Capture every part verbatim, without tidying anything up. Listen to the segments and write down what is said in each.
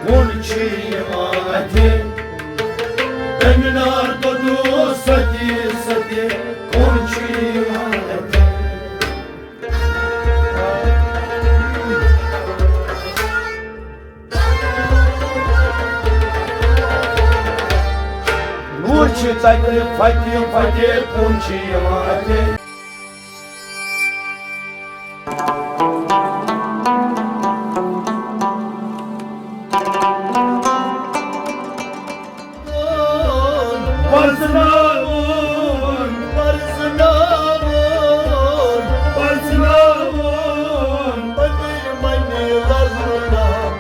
کُن چھُ یِوان اَتھِ۔ أمۍ نار دوٚدُس سَتہِ سَتہِ، کُن چھُ یِوان اَتھِ۔ نوٗر چھِ تَتہِ فَتہِ فَتہِ، کُن چھُ یِوان اَتھِ۔ پرزناوُن، پرزناوُن، پرزناوُن۔ أندٕرۍ مَنہِ لَلناوُن،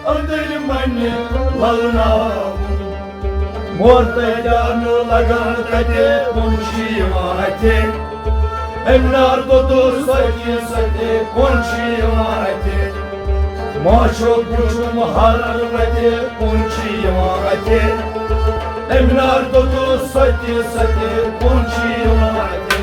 أندٕرۍ مَنہِ لَلناوُن۔ مورتہٕ جانہٕ لگان کتہِ، کُن چھُ یِوان اَتھِ۔ أمۍ نار دوٚدُس سَتہِ سَتہِ، کُن چھُ یِوان اَتھِ۔ ماچھُک وُچھُم ہر وَتہِ، کُن چھُ یِوان اَتھِ۔ أمۍ نار دوٚدُس سَتہِ سَتہِ، کُن چھُ یِوان اَتھِ۔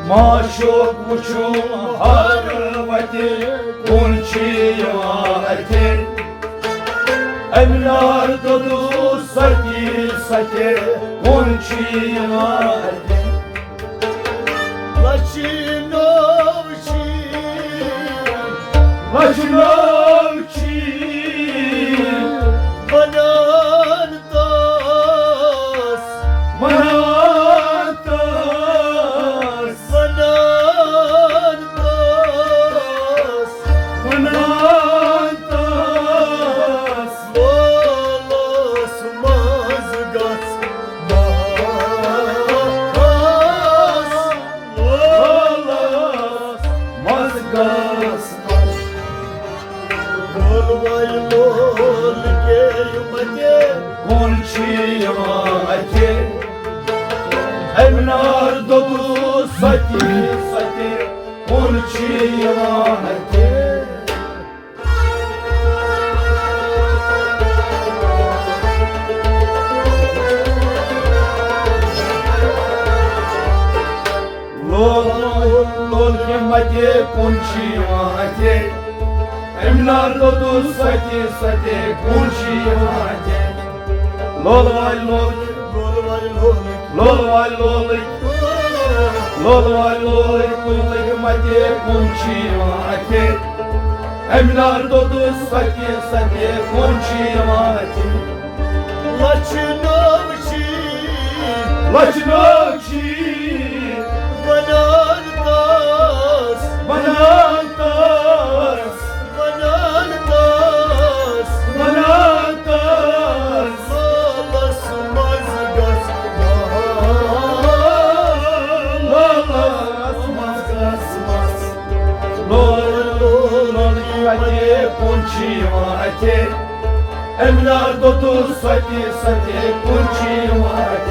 معشوق وُچھُم ہر وَتہِ، کُن چھُ یِوان اَتھِ۔ أمۍ نار دوٚدُس سَتہِ سَتہِ، کُن چھُ یِوان اَتھِ۔ لَچھِ ناو چھِ، لَچھِ ناو چھِ وَنان تَس، وَنان تَس، وَنان تَس، وَنان تَس۔ لولَس منٛز گژھ مَس، لولَس منٛز گژھ مَس۔ لول واے لول کے متے، کُن چھُ یِوان اَتھِ۔ أمۍ نار دوٚدُس سَتہِ سَتہِ، کُن چھُ یِوان اَتھِ۔ لول، لول کے متے، کُن چھُ یِوان اَتھِ۔ أمۍ نار دوٚدُس سَتہِ سَتہِ، کُن چھُ یِوان اَتھِ۔ لول واے لول، لول واے لول، لول واے لول، لول واے لول، کُن لگہِ متے، کُن چھُ یِوان اَتھِ۔ أمۍ نار دوٚدُس سَتہِ سَتہِ، کُن چھُ یِوان اَتھِ۔ لَچھِ ناو چھِ، لَچھِ ناو چھِ وَنان تَس، وَنان تَس، وَنان تَس، وَنان تَس۔ لولَس منٛز گژھ مَس، لولَس منٛز گژھ مَس۔ لول، لول، لول، کُن چھُ یِوان اَتھِ۔ أمۍ نار دوٚدُس سَتہِ سَتہِ، کُن چھُ یِوان اَتھِ۔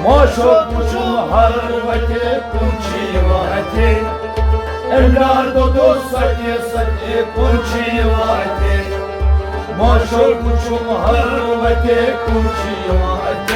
معشوق وُچھُم ہر وَتہِ، کُن چھُ یِوان اَتھِ۔ أمۍ نار دوٚدُس سَتہِ سَتہِ، کُن چھُ یِوان اَتھِ۔ معشوق وُچھُم ہر وَتہِ، کُن چھُ یِوان اَتھِ۔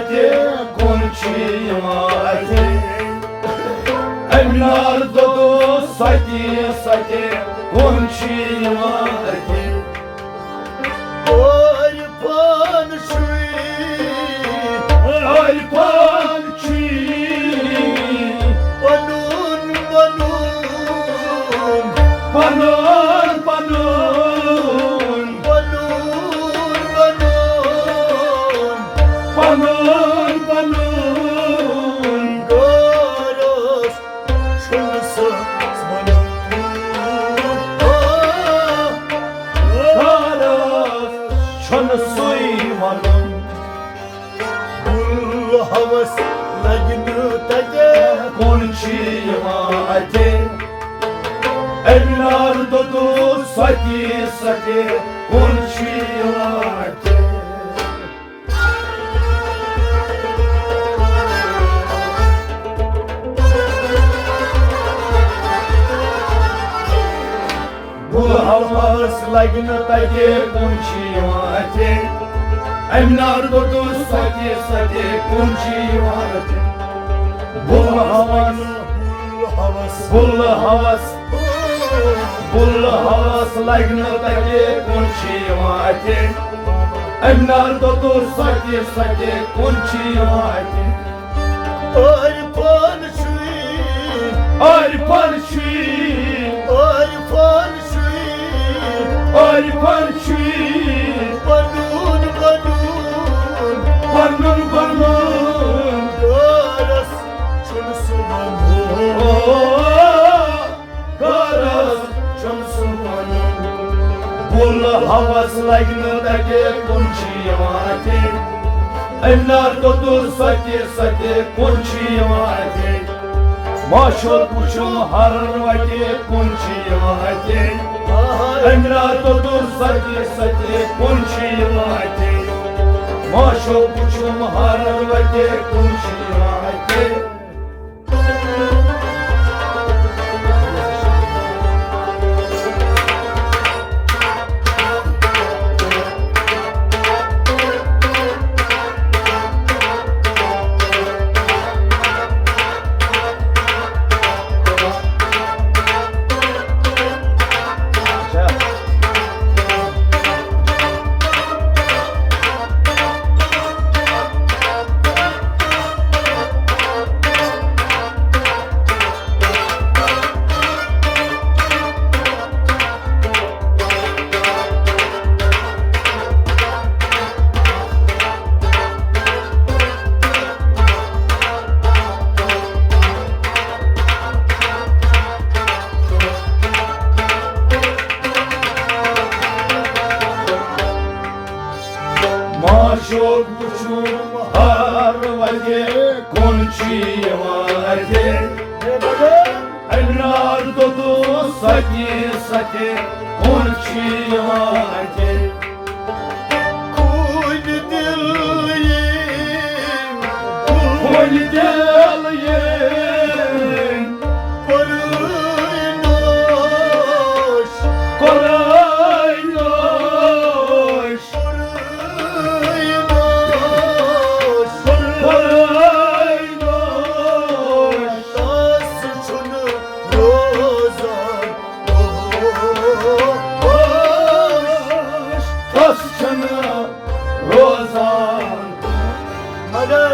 تہِ کُن چھُ یِوان اَتھِ۔ أمۍ نار دوٚدُس سۄ تہِ، سۄ تہِ کُن چھُ یِوان اَتھِ۔ عرفان چھُے، عرفان چھُے، پنُن، پنُن، پنُن، پنُن، پنُن، پنُن، پنُن، پنُن، پنُن۔ غرض چھُنہٕ سُہ وَنُن۔ غرض چھُنہٕ سُے وَنُن۔ بُلہٕ ہوس لگہِ نہٕ تَتہِ۔ کُن چھُ یِوان اَتھِ۔ أمۍ نار دوٚدُس سۄ تہِ، سۄ تہِ کُن چھُ یِوان اَتھِ۔ بُلہٕ ہوس لگہِ نہٕ تَتہِ، کُن چھُ یِوان اَتھِ۔ أمۍ نار دوٚدُس سۄ تہِ، سۄ تہِ کُن چھُ یِوان اَتھِ۔ بُلہٕ ہوس، بُلہٕ ہوس، بُلہٕ ہوس لگہِ نہٕ تَتہِ، کُن چھُ یِوان اَتھِ۔ أمۍ نار دوٚدُس سۄ تہِ، سۄ تہِ کُن چھُ یِوان اَتھِ۔ عرفان چھُے، عرفان چھُے، عرفان چھُے، عرفان چھُے، پنُن، پنُن، پنُن، پنُن۔ غرض چھُنہٕ سُہ وَنُن۔ غرض چھُنہٕ سُہ وَنُن۔ بُلہٕ ہوس لگہِ نہٕ تَتہِ، کُن چھُ یِوان اَتھِ۔ أمۍ نار دوٚدُس سۄ تہِ، سۄ تہِ کُن چھُ یِوان اَتھِ۔ معشوق وُچھُم ہرن وَتہِ، کُن چھُ یِوان اَتھِ۔ أمۍ نار دوٚدُس سۄ تہِ، سۄ تہِ کُن چھُ یِوان اَتھِ۔ معشوق وُچھُم ہرن وَتہِ، کُن چھُ یِوان اَتھِ۔ معشوق وُچھُم ہر وَتہِ، کُن چھُ یِوان اَتھِ۔ أمۍ نار دوٚدُس سۄ تہِ، سۄ تہِ کُن چھُ یِوان اَتھِ۔ خوٗنہِ دِل یِم، خوٗنہِ دِل یِم، قرٲے نوش، قرٲے نوش، قرٲے نوش، قرٲے نوش۔ تس چھُنہٕ روزان ہوش، تس چھُنہٕ روزان۔ مگر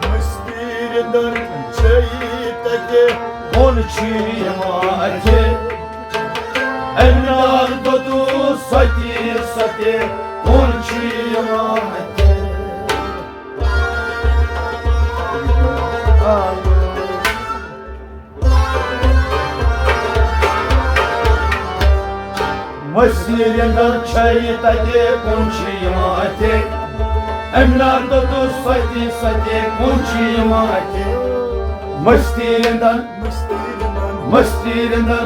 مٔستیٖرِ دَر چھے تَتہِ، کُن چھُ یِوان اَتھِ۔ أمۍ نار دوٚدُس سۄ تہِ، سۄ تہِ، کُن چھُ یِوان اَتھِ۔ مٔستیٖرِ دَر چھے تَتہِ، کُن چھُ یِوان اَتھِ۔ أمۍ نار دوٚدُس سۄ تہِ، سۄ تہِ، کُن چھُ یِوان اَتھِ۔ مٔستیٖرِ دَر، مٔستیٖرِ دَر،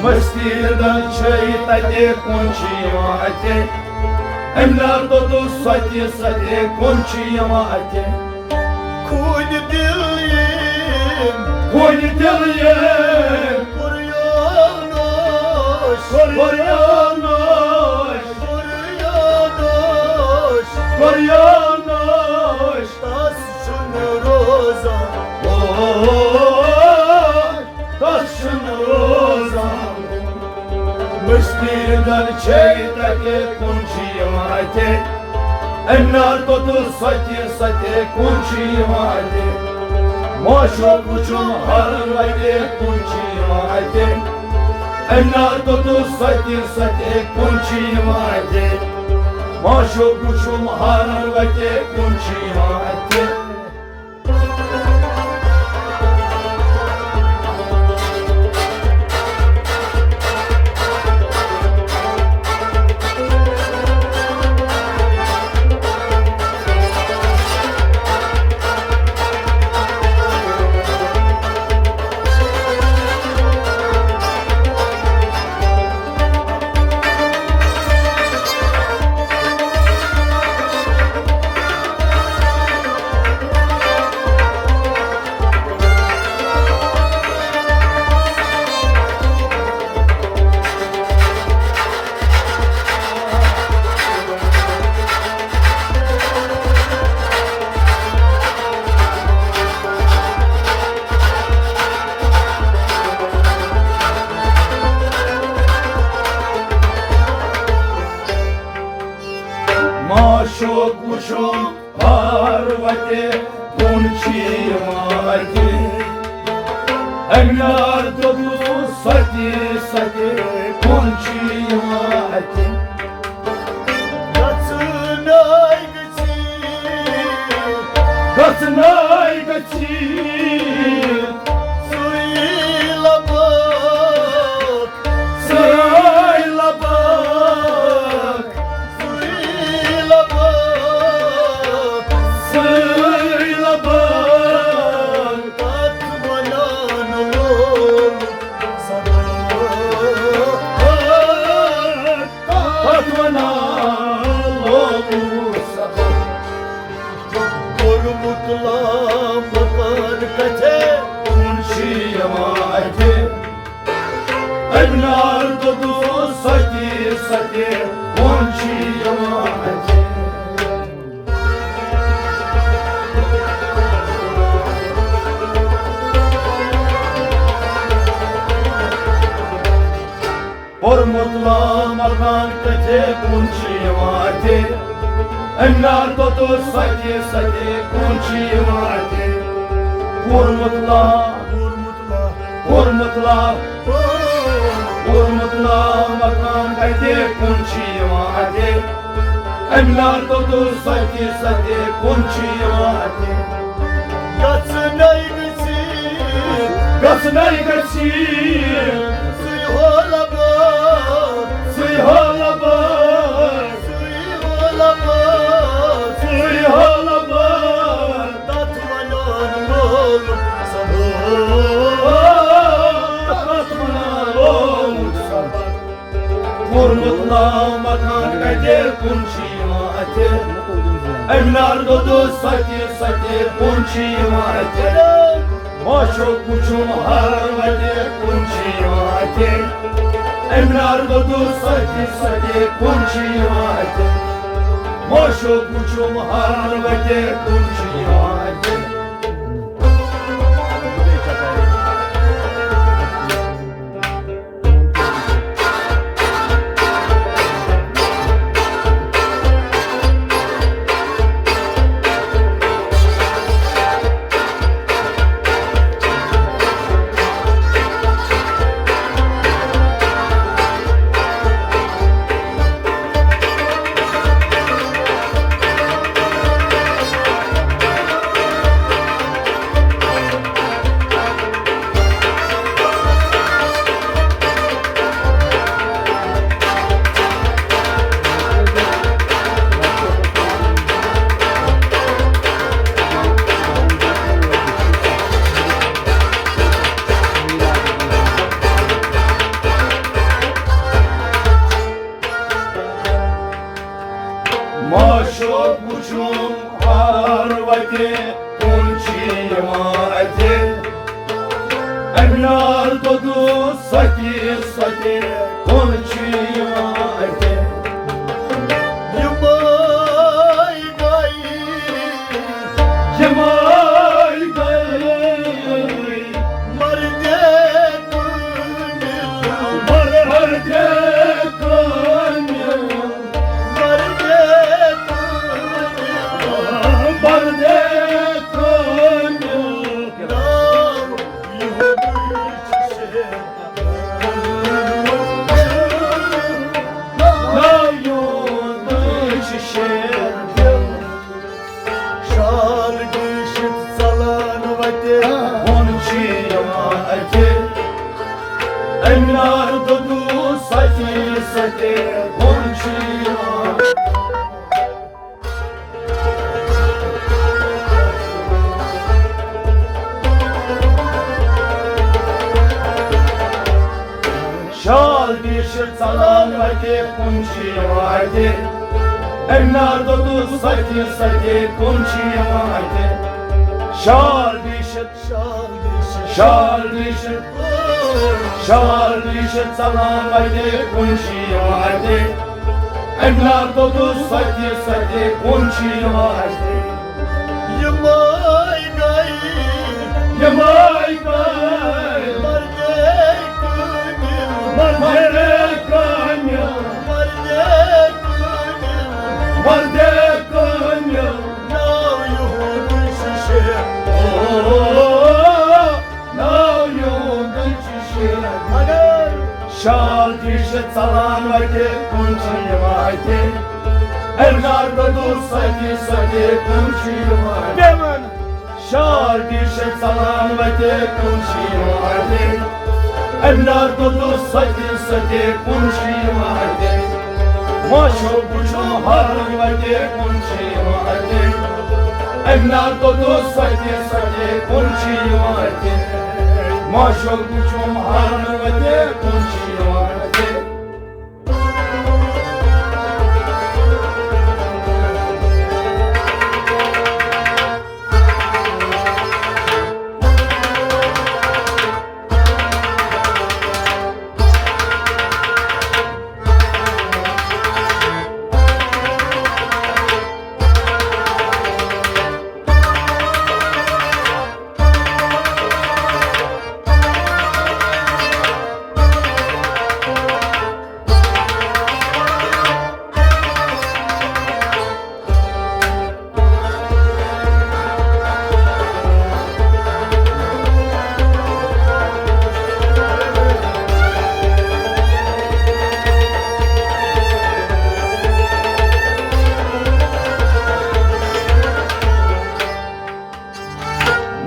مٔستیٖرِ دَر چھے تَتہِ، کُن چھُ یِوان اَتھِ۔ أمۍ نار دوٚدُس سۄ تہِ، سۄ تہِ، کُن چھُ یِوان اَتھِ۔ خوٗنہِ دِل یِم، خوٗنہِ دِل یِم، قرآن اوس، قرآن اوس، قرآن اوس، قرآن اوس۔ تس چھُنہٕ روزان۔ مٔشتٕے رِدن چھے تتہِ کُن چھِ یِوان اَتہِ۔ أمۍ نار توٚتُس سۄ تہِ، سۄ تہِ کُن چھِ یِوان اَتہِ۔ معشوق وٕچھُم ہر وتہِ کُن چھِ یِوان اَتہِ۔ أمۍ نار توٚتُس سۄ تہِ، سۄ تہِ کُن چھِ یِوان اَتہِ۔ معشوق وٕچھُم ہر وتہِ کُن چھِ یِوان اَتہِ۔ معشوق وٕچھُم ہر وتہِ کُن چھِ یِوان اَتہِ۔ أمۍ نار دوٚپُس سۄ تہِ، سۄ تہِ کُن چھِ یِوان اَتہِ۔ گژھنَے گژھی، گژھنَے گژھی۔ سُے لباک، سُے لباک، سُے لباک، سُے لباک۔ تَتھ وَنان لولُک صدا۔ تَتھ وَنان لولُک صدا۔ کوٚرمُت لامکان کتھِ کُن چھِ یِوان اَتہِ۔ أمۍ نار دوٚپُس سۄ تہِ، سۄ تہِ کُن چھِ یِوان اَتہِ۔ پوٚرمُت لامکان کتھِ کُن چھِ یِوان اَتہِ۔ أمۍ نار دوٚپُس سۄ تہِ، سۄ تہِ کُن چھِ یِوان اَتہِ۔ پوٚرمُت لا، پوٚرمُت لا، پوٚرمُت لامکان کتھِ کُن چھِ یِوان اَتہِ۔ أمۍ نار دوٚپُس سۄ تہِ، سۄ تہِ کُن چھِ یِوان اَتہِ۔ گژھنَے گژھی، گژھنَے گژھی۔ سُے ہو لباک، سُے ہو لباک، سُے ہو لباک، سُے ہو لباک۔ تَتھ وَنان لولُک صدا۔ تَتھ وَنان لولُک صدا۔ پوٚرمُت لامکان کتھِ کُن چھِ یِوان اَتہِ۔ أمۍ نار دوٚپُس سۄ تہِ، سۄ تہِ کُن چھِ یِوان اَتہِ۔ معشوق وٕچھُم ہر وتہِ کُن چھِ یِوان اَتہِ۔ أمۍ نار دوٚپُس سۄ تہِ، سۄ تہِ کُن چھِ یِوان اَتہِ۔ معشوق وٕچھُم ہر وتہِ کُن چھِ یِوان اَتہِ۔ معشوق وٕچھُم ہر وتہِ کُن چھِ یِوان اَتہِ۔ أمۍ نار دوٚپُس سۄ تہِ، سۄ تہِ کُن چھِ یِوان اَتہِ۔ یِمَے گٔے، یِمَے گٔے۔ آل ڈیٖشِتھ ژلان وتہِ، کُن چھِ یِوان اَتہِ۔ أمۍ نار دوٚدوٗ سَتہِ سَتہِ، کُن چھِ یِوان۔ شال ڈیٖشِتھ ژلان وتہِ، کُن چھِ یِوان اَتہِ۔ أمۍ نار دوٚدوٗ سَتہِ سَتہِ، کُن چھِ یِوان اَتہِ۔ شال ڈیٖشِتھ، شال ڈیٖشِتھ، شال ڈیٖشِتھ ژلان وتہِ، کُن چھِ یِوان اَتہِ۔ أمۍ نار دوٚدوٗ سَتہِ سَتہِ، کُن چھِ یِوان اَتہِ۔ یِمَے گٔے، یِمَے گٔے مردے کٲمِل، مردے کٲمِل، مردے کٲمِل، مردے کٲمِل۔ ناو یِہُنٛد چھُ شیخ۔ او، ناو یِہُنٛد چھُ شیخ۔ مگر شال ڈیٖشِتھ ژلان وتہِ، کُن چھِ یِوان اَتہِ۔ أمۍ نار دوٚدوٗ سَتہِ سَتہِ، کُن چھِ یِوان اَتہِ۔ بیٚیہِ وَن۔ شال ڈیٖشِتھ ژلان وتہِ، کُن چھِ یِوان اَتہِ۔ أمۍ نار دوٚدوٗ سَتہِ سَتہِ، کُن چھِ یِوان اَتہِ۔ ماشوق وٕچھُم ہارُن وتہِ، کُن چھِ یِوان اَتہِ۔ أمۍ نار دوٚدوٗ سَتہِ سَتہِ، کُن چھِ یِوان اَتہِ۔ ماشوق وٕچھُم ہارُن وتہِ، کُن چھِ یِوان اَتہِ۔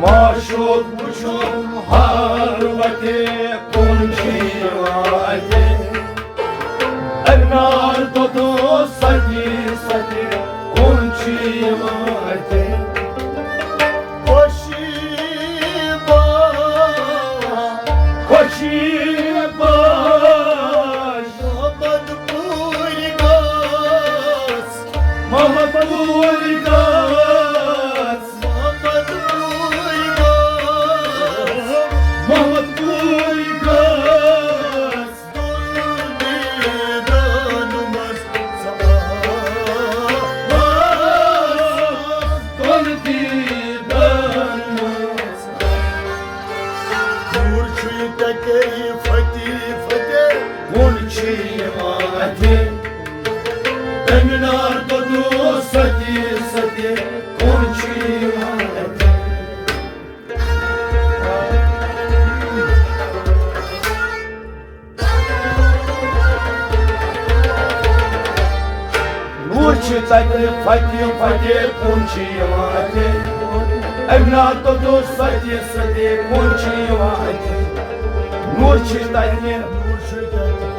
معشوق وٕچھُم ہر وتہِ، کُن چھِ یِوان اَتہِ۔ أمۍ نار دوٚدوٗ سَتہِ سَتہِ، کُن چھِ یِوان اَتہِ۔ خوشی باش، خوشی باش۔ محمد پوٗرۍ گژھ، محمد پوٗرۍ گژھ، محمد پوٗرۍ گژھ، محمد پوٗرۍ گژھ۔ دۄن دیٖدن منٛز ژٕ آس، دۄن دیٖدن منٛز۔ نوٗر چھُے تَتہِ فتح فتح، کُن چھُ یِوان اَتھِ۔ أمۍ نار دوٚدوٗ سَتہِ سَتہِ، کُن چھُ یِوان اَتھِ۔ نوٗر چھِ تَتہِ فتح فتح، کُن چھِ یِوان اَتھِ۔ أمۍ نار دوٚدوٗ سَتہِ سَتہِ، کُن چھِ یِوان اَتھِ۔ نوٗر چھِ تَتہِ،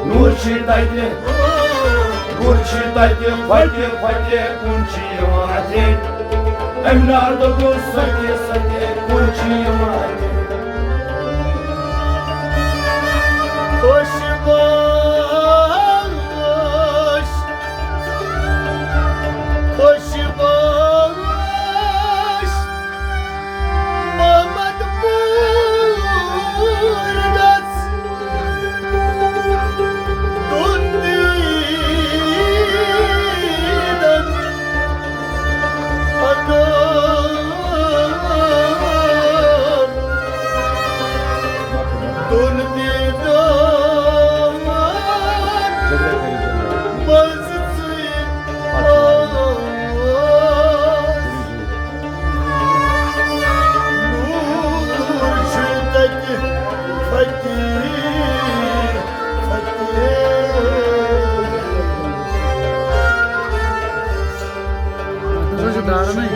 نوٗر چھِ تَتہِ، نوٗر چھِ تَتہِ فتح فتح، کُن چھِ یِوان اَتھِ۔ أمۍ نار دوٚدوٗ سَتہِ سَتہِ، کُن چھِ یِوان اَتھِ۔ خوش باش، خوش باش، محمد پوٗرۍ گژھ۔ دۄن دیٖدن ادا دۄن دیٖدن منٛز ژٕے آواز۔ نوٗر چھُ تَتہِ فتح فتح۔ ہسا چھُ دارنٕے۔